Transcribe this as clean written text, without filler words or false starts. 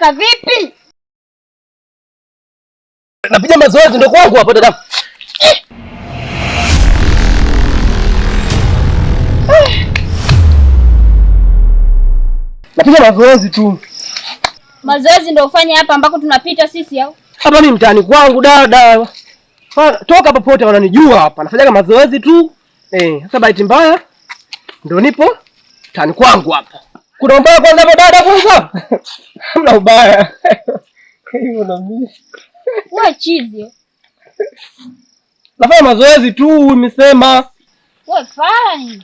Kaka vipi? Napiga mazoezi ndo kwangu hapo dada. Napiga mazoezi tu. Mazoezi ndio ufanye hapa ambako tunapita sisi au? Hapa mimi mtaani kwangu dada. Toka popote wananijua hapa. Nafanyaga mazoezi tu. Sasa bahati mbaya ndio nipo mtaani kwangu hapa. Kuna ubaya kwanza hapo dada kwanza? Hamna ubaya. Hiyo na mimi. Wewe chizi. Nafanya mazoezi tu nimesema. Wewe fala nini?